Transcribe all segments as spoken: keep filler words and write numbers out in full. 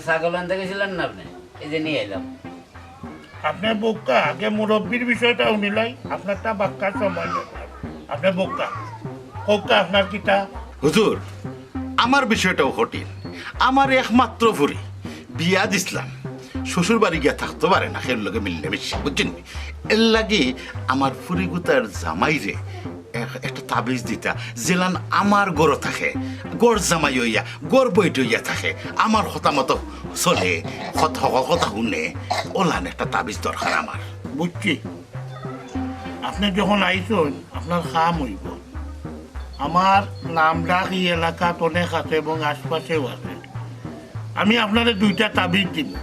ছাগল আনতে গেছিলেন না আপনি? এই যে নিয়ে এলাম। আপনি বউক্কা, আগে মুরব্বির বিষয়টা হুনিলাই, আপনারটা বাক্কা সময় নেই। আপনি বউক্কা, কউক্কা আপনার কিতা? হুজুর, আমার বিষয়টাও কঠিন। আমার একমাত্র ফুরি বিয়া দিছলাম, শ্বশুর বাড়ি গিয়া থাকতো পারে না, কেউর লগে মিললে মিশে, বুঝছেন নি? এর লাগি আমার ফুরিগুতার জামাইরে এক-, একটা তাবিজ দিতা, যেলান আমার ঘরো থাকে, ঘর জামাই অইয়া, ঘর বইটি অইয়া থাকে, আমার কথা মতো চলে, কত-, হকল কথা হুনে, ওলান একটা তাবিজ দরকার আমার। বুঝছি, আপনি যখন আইছইন, আপনার কাম অইবো। আমার নাম ডাক ই এলাকাত অনেক আছে এবং আশপাশেও আছে। আমি আপনারে দুইটা তাবিজ দিমু,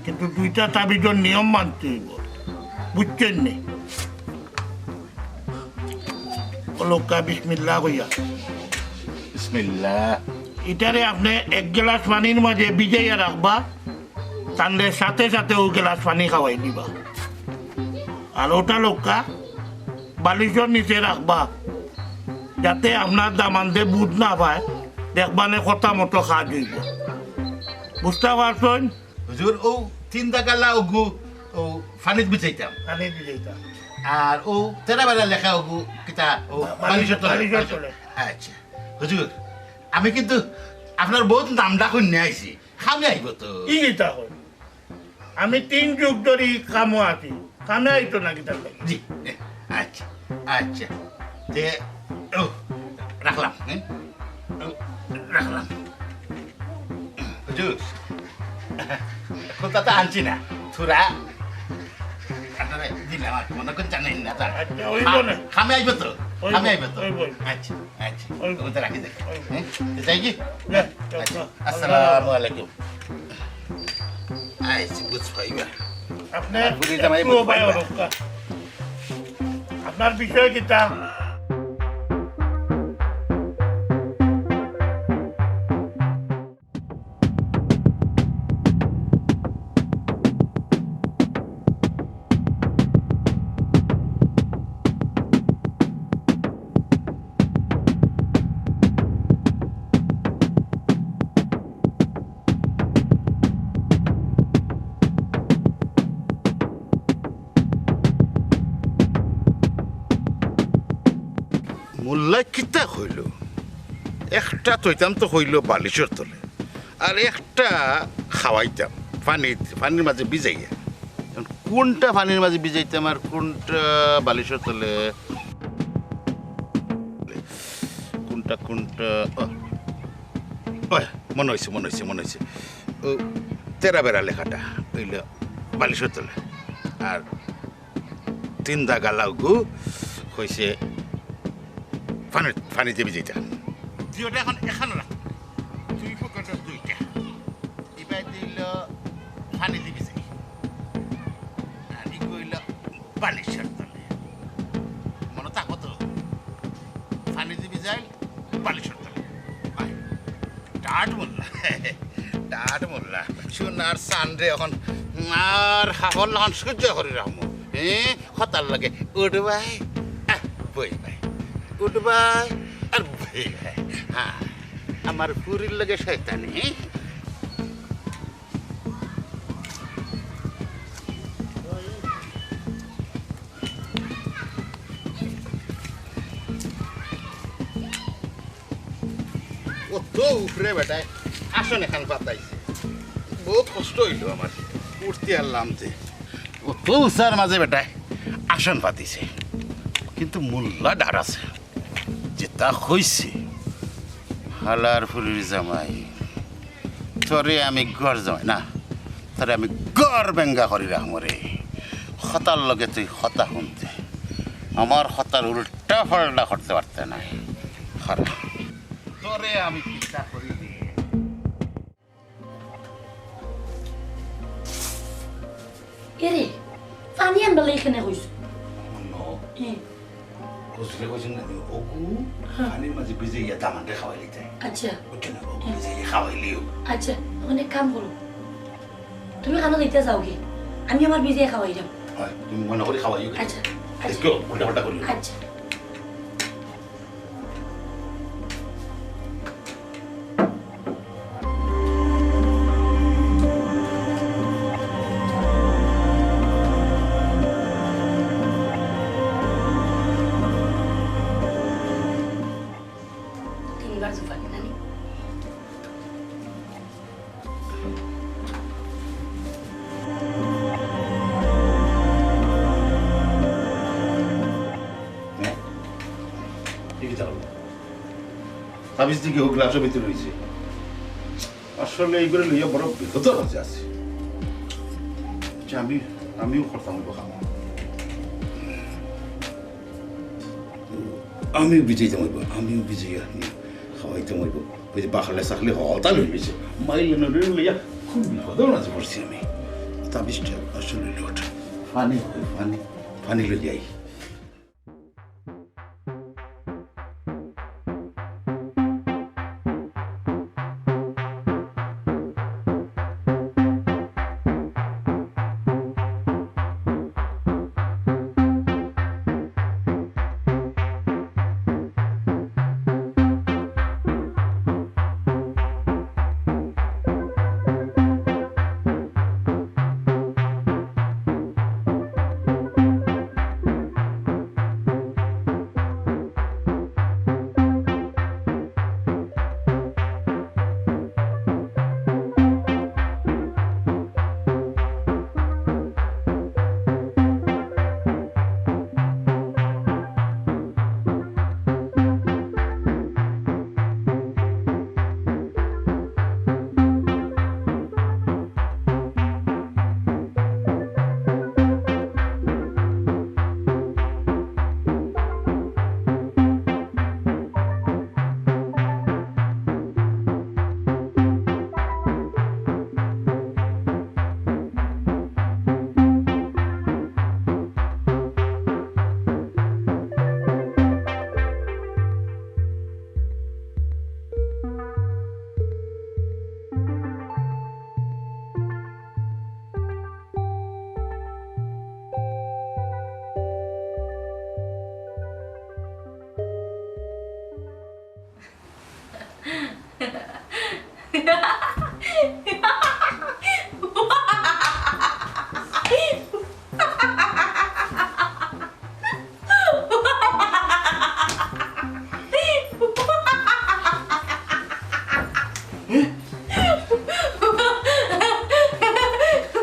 কিন্তু দুইটা তাবিজর নিয়ম মানতে অইবো, বুঝছেন নি? অলকা বিসমিল্লাহ কইয়া। বিসমিল্লাহ। ইটারে আপনে এক গেলাস পানির মাঝে ভিজাইয়া রাখবা, তানরে সাথে সাথে অউ গেলাস পানি খাওয়াই দিবা। আর ওটা লউক্কা বালিশর নিচে রাখবা, যাতে আপনার দামান্দে বুঝ না পায়, দেখবানে কথা মতো কাজ অইবো। বুঝতা পারছইন? হুজুর, অউ তিনটা গালা অগু, অউ পানিত ভিজাইতাম। পানিত ভিজাইতাম। আর অউ তেরা বেড়া লেখা অগু, কিতা, অউ বালিশ-, বালিশর তলে, বালিশর বালিশর তলে। আচ্ছা। হুজুর, আমি কিন্তু আপনার বউত নাম ডাক হুনিয়া আইছি। কামে আইবো তো? ই কিতা কয়? আমি তিন যুগ ধরি কামো আছি। কামে আইতো না কিতার লাগি? জি, আচ্ছা, আচ্ছা। তে, ও, রাখলাম, হ্যাঁ? ও, রাখলাম। হুজুর, কুন্তা তো আনছি না, থুড়া আপনারে দিলাম আর মনে করুন জানেন না, জান। আচ্ছা, অইবো না। কামে আইবো তো? অইবো, কামে আইবো তো? অইবো। আচ্ছা, আচ্ছা। অইবো। ওটা রাখি দেখি। অইবো। হ্যাঁ? তো যাই কি? যা, যা, আচ্ছা, যা। আসসালামু আলাইকুম। আইছি বুঝ পাইবা। আপনি আমার বুড়ি জামাই একটু বুঝ উপায় পাইবা। অবস্থা। আপনার বিষয় কিতা? মোল্লায় কিতা কইলো? একটা থইতাম তো কইলো বালিশর তলে, আর একটা খাওয়াইতাম পানিত, পানির মাঝে ভিজাইয়া। এখন কোনটা পানির মাঝে ভিজাইতাম আর কোনটা বালিশর তলে? কোনটা, কোনটা? ও, ওই, মনে অইছে, মনে অইছে, মনে অইছে। ও, তেরা বেড়া লেখাটা অইলো বালিশর তলে। আর তিন দাগা লাউগু কইছে পানি, পানিত ভিজাইতা। দুইটা এখন এখানো রাখ। দুই পকেটে দুইটা। ইবায় দিল পানিত ভিজাই। আর ইগু অইল বালিশর তলে। মনো থাকবো তো? পানিত ভিজাইল, বালিশর তলে। ভাই, ডাট মোল্লা। ডাট মোল্লা। সোনার চান রে অখন আর হাফর লাখান সহ্য করি রাখমু। হ্যাঁ? কথার লগে উঠবায় আর বইবায়। উঠবায় আর বইবায়। হ্যাঁ, আমার ফুরির লগে শয়তানি। অত উপরে বেটায় আসন এখান পাতাইছে। বহুত কষ্ট অইল আমার উঠতে আর লামতে। অত উচার মাঝে বেটায় আসন পাতিছে, কিন্তু মোল্লা ডার আছে। যেটা কইছে, হালার ফুরির জামাই, তোরে আমি ঘর জামাই না, তোরে আমি ঘর বেঙ্গা করি রাখমু রে। কথার লগে তুই কথা হুনতে, আমার কথার উল্টা পাল্টা করতে পারতে নাই। হালা, তোরে আমি কিতা করি রে। এরে, পানি আনবার লাগি কেনে কইছো? হুনো। হুজুরে কইছইন না, অগু হ্যাঁ। পানির মাঝে ভিজাইয়া দামান্দরে খাওয়াইলিতায়। আচ্ছা। বুঝছো না? অগু হ্যাঁ। ভিজাইয়া খাওয়াইলিও। আচ্ছা, অখন এক কাম করো। তুমি কানো যাইতা যাওগি। আমি আমার ভিজাইয়া খাওয়াইরাম। অয়, তুমি মনো করি খাওয়াইও। আচ্ছা, আচ্ছা। দেখো, উল্টা পাল্টা করিও না। আচ্ছা। হ্যাঁ? এই কি চালাবো? তাবিজ দিকে হোক, গ্লাসের ভিতরে রয়েছে। আসলে এইগুলো লইয়া বড় বিপদর মাঝে আছি। আচ্ছা, আমি, আমিও করতাম অইবো কাম। আমিও ভিজাইতাম অইবো, আমিও ভিজাইয়া খাওয়াইতাম অইবো। ওই যে বাকলে সাকলে হতা লই লইছে। মাইল নড়ে লইয়া খুব বিপদর মাঝে পড়ছি আমি। তাবিজটা আসলে লোট। পানি, পানি, পানি লই যাই।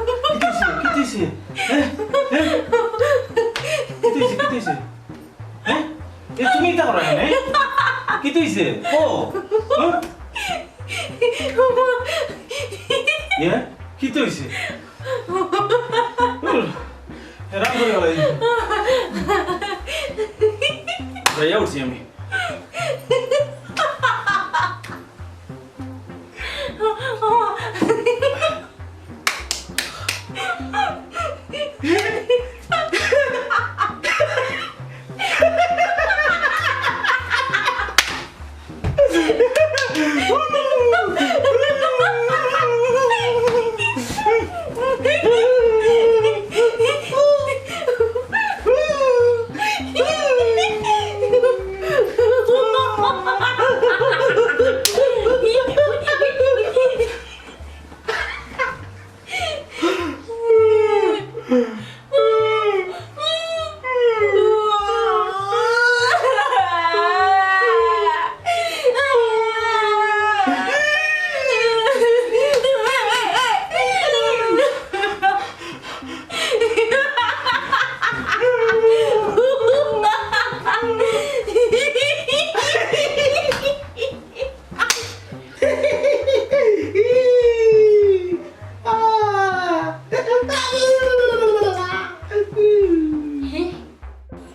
কিতা অইছে? কিতা অইছে? হ্যাঁ? হ্যাঁ? কিতা অইছে? কিতা অইছে? হ্যাঁ? এ, তুমি ইতা করো কেনে? কিতা অইছে? ও? হ্যাঁ? এ? কিতা অইছে? উহ, হেরান করে ফেলাই। যাইয়া উঠছি আমি।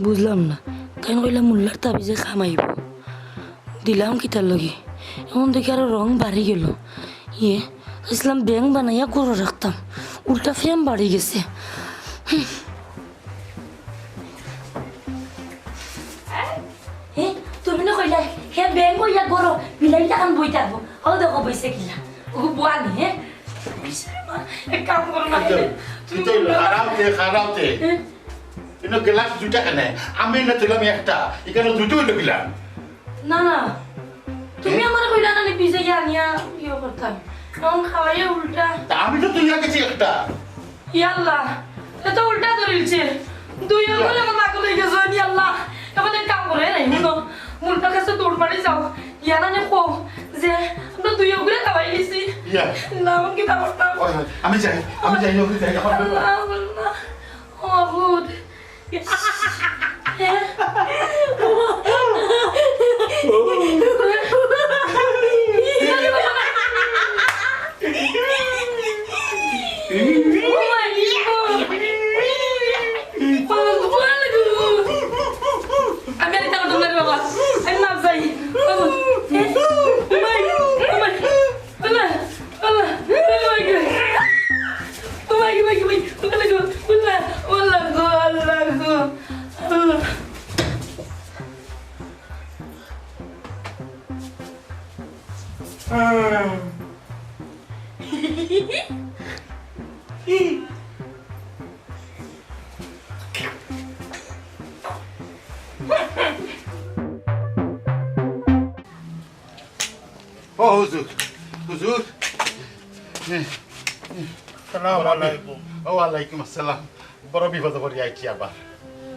বুঝলাম না, তাইন কইলা মুল্লার তাবিজে কাম আইবো, দিলাম কিতার লাগি? এখন দেখি আরো রং বাড়ি গেল। ইয়ে, ইসলাম ব্যাং বানাইয়া ঘরো রাখতাম, উল্টা ফেম বাড়ি গেছে। হুম। হে, তুমি না কইলা, হে ব্যাং কইয়া ঘরো, বিলাইটা খান বই থাকবো। ও দেখো, বইছে কিলা। ও বুয়ানি, হে? বইছে রে মা, এক কাম করো না। কিতা, তুমি কিতা অইলো? খারাপ দে, খারাপ দে। হে? ইনো গ্লাস দুইটা কেনে? আমি না তুললাম একটা, ইখানো দুইটা অইলো কিলা? না, না। তুমি হে? আমারে কইলা না নি, ভিজাইয়া আনিয়া ইয়ে করতাম। এখন খাওয়াইয়া উল্টা। তা আমি তো তুইয়া গেছি একটা। ইয়াল্লা, এ তো উল্টা ধরিলছে। দুই আঙ্গুল আমার নাকে লই গেছে, ইয়াল্লা। এখন এক কাম করো, এই হুনো, মুল্লার কাছে দৌড় মারি যাও। ইয়া না নি কও, না, আমি কিতা করতাম? ওই, ওই, আমি যাই, আমি যাই, ওই, যাই, আমার আল্লাহ, আল্লাহ, ও মাবুদ। আমি আর এটা করতাম না রে বাবা, আমি মাপ চাই। বাবা, এ, ও মাই, ও মাই, ও মাই, ও মাই, ও মাই, ও মাই, ও মাই, ও মাই, ও মাই, ও মাই, ও আল্লাহ গো, আল্লাহ গো, আল্লাহ। ও হুজুর, হুজুর। সালাম আলাইকুম। ওয়ালাইকুম আসসালাম। বড় বিপদে পড়ি আইছি আবার।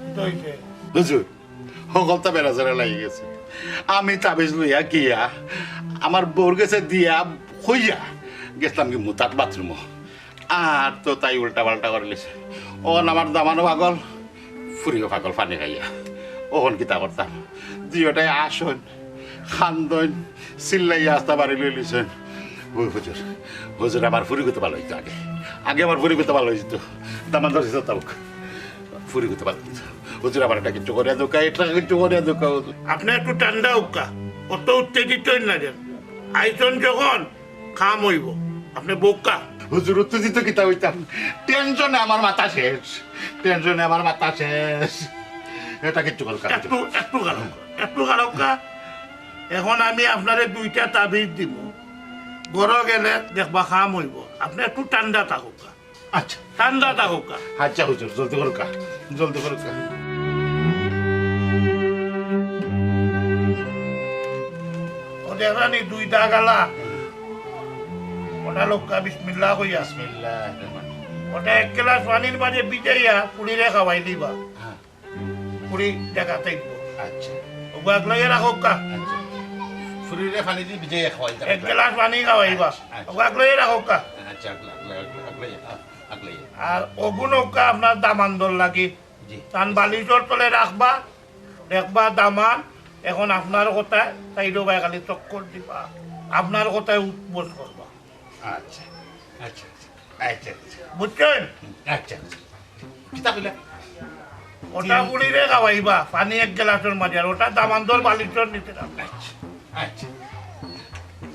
কিতা অইছে? হুজুর, হকলতা বেড়াছেড়া লাগি গেছে। আমি তাবিজ লইয়া গিয়া আমার বউর গেছে দিয়া কইয়া গেছলাম কি মুতাত বাথরুমো। আর তো তাই উল্টা পাল্টা করিলিছে। অখন আমার দামানও পাগল, ফুরিও পাগল পানি খাইয়া। অখন কিতা করতাম? দুইওটায় আসইন, কান্দইন, চিল্লাইয়া আস্তা বাড়ি লইলিছইন। ও হুজুর, হুজুর, আমার ফুরিগুতো ভালা অইতো আগে। আগে আমার ফুরিগুতো ভালা অইতো। দামান ধরছি তো তাউক। ফুরিগুতো ভালা অইতো। হুজুর, আমার এটা কিচ্ছু করিয়া দেউক্কা, এটা কিচ্ছু করিয়া দেউক্কা, হুজুর। আপনে একটু ঠান্ডা অউক্কা, অত উত্তেজিত অইন না যেন। আইছইন যখন, কাম অইবো। আপনে বউক্কা। হুজুর, উত্তেজিত কিতা অইতাম? টেনশনে আমার মাথা শেষ। টেনশনে আমার মাথা শেষ। এটা কিচ্ছু কর কাজ। একটু, একটু খাড়াউক্কা, একটু খাড়াউক্কা। অখন আমি আপনারে দুইটা তাবিজ দিমু। ঘরো গেলে দেখবা কাম অইবো। আপনে একটু ঠান্ডা থাকউক্কা। আচ্ছা। ঠান্ডা থাকউক্কা। আচ্ছা হুজুর, জলদি করউক্কা, জলদি করউক্কা। ও দেখরানি দুইটা গালা। ওটা লউক্কা বিসমিল্লাহ কইয়া। বিসমিল্লাহ। ওটা এক গ্লাস পানির মাঝে ভিজাইয়া ফুরিরে খাওয়াই দিবা। হ্যাঁ। ফুরি জাগাত আইবো। আচ্ছা। ওগু আগলাইয়া রাখউক্কা। আচ্ছা। ফুরিরে পানি দি ভিজাইয়া খাওয়াই দিবা। এক গ্লাস পানি খাওয়াইবা। আচ্ছা। ওগু আগলাইয়া রাখউক্কা। আচ্ছা, আগলা-, আগলা-, আগলা-, আগলাইয়া, আ-, আগলাইয়া। আর ওগু নেউক্কা আপনার দামান্দর লাগি। জি। তান বালিশর তলে রাখবা, দেখবা দামান, অখন আপনার কথায় সাইডো বায় খালি চক্কর দিবা, আপনার কথায় উঠবোস করবা। আচ্ছা, আচ্ছা, আচ্ছা, আচ্ছা, আচ্ছা। বুঝছইন? আচ্ছা, আচ্ছা। কিতা কইলা? ওটা ফুরিরে খাওয়াইবা, পানি এক গ্লাসর মাঝে, আর ওটা দামান্দর বালিশর নিচে রাখবা। আচ্ছা, আচ্ছা।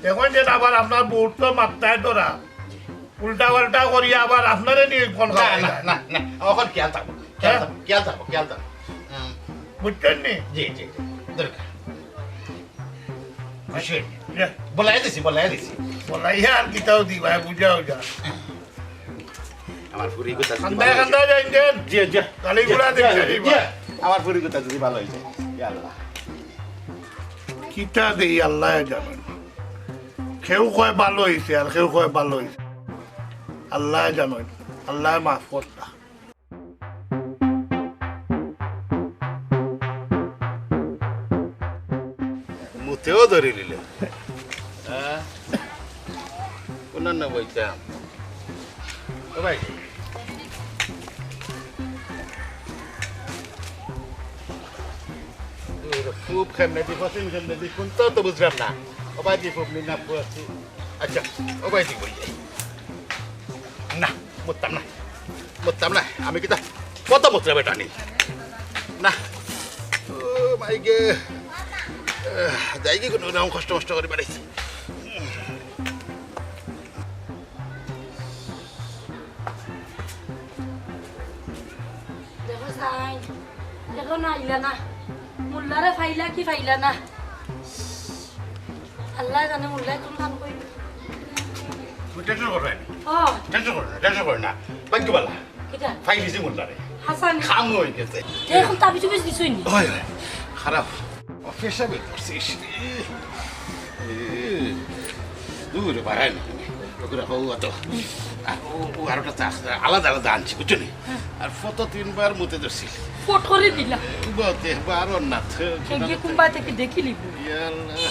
দেখইন যে আবার আপনার বউর তো মাথায় ধরা, জি। উল্টা পাল্টা করিয়া আবার আপনারে নিয়া কোন না, খাওয়াই না, যায়? না, না, অখন খেয়াল থাকবো, খেয়াল হ্যাঁ? থাকবো, খেয়াল থাকবো, খেয়াল থাকবো। হুম। বুঝছইন নি? জি, জি, জি। দরকার। বুঝছইন? জি। বলাই দিছি, বলাই দিছি। বলাইয়া আর কিতাও দিবা, বুঝাও যা। আমার ফুরিগুতা যদি কান্দায় ভালা অইছে। কান্দায় যাইন যেন। জি, জি। গালি জি, গুলা জি, দিন জি, যাইবা। জি। আমার ফুরিগুতা যদি ভালা অইছে। ইয়া আল্লাহ। কিতা দেই আল্লায় জানইন। কেউ কয় ভালা অইছে, আর কেউ কয় ভালা অইছে। আল্লায় জানইন, আল্লায় মাফ করতা। মুতেও ধরি নিলে। হ্যাঁ? কোনান না বইতাম? ও ভাই। ফুপ কেমনে দি, ফসিন কেমনে দি, কোনটাও তো বুঝলাম না। ও ভাই দি, ফুপ নি না, ফুপ আছি। আচ্ছা, ও ভাই দি, বই যাই। না, মুততাম না। মুততাম না। আমি কিতা কত মুতলে বেটা নি? না। ও মাই গে। আহ, যাই কি কোনো রকম কষ্ট মষ্ট করি বেড়াইছি। দেখো সাইন, দেখো না, আইলা না। মোল্লারে পাইলা কি পাইলা না? আল্লায় জানে মোল্লায় কোন কাম করি। তুমি টেনশন করো না। ও। টেনশন করো না, টেনশন করো না। ভাগ্য ভালা। কিতা? পাইলিছি মোল্লারে। হাসান। কাম অই গেছে। তে অখন তাবিজ উবিজ দিছইন নি? অয়, অয়। খারাপ। ও পেশাবে পড়ছে, ইস রে। এ, দূর বাড়ায় না। ওগুলা হউ অত। আর ও, ও আরোটা চা-, আলাদা আলাদা আনছি, বুঝছো নি? হ্যাঁ। আর ফটো তিনবার মুতে ধরছি। ফট করি দিলা। বলতে বারো না তো। সে গিয়ে কুম্বা থেকে দেখিলি। ইয়াল্লা।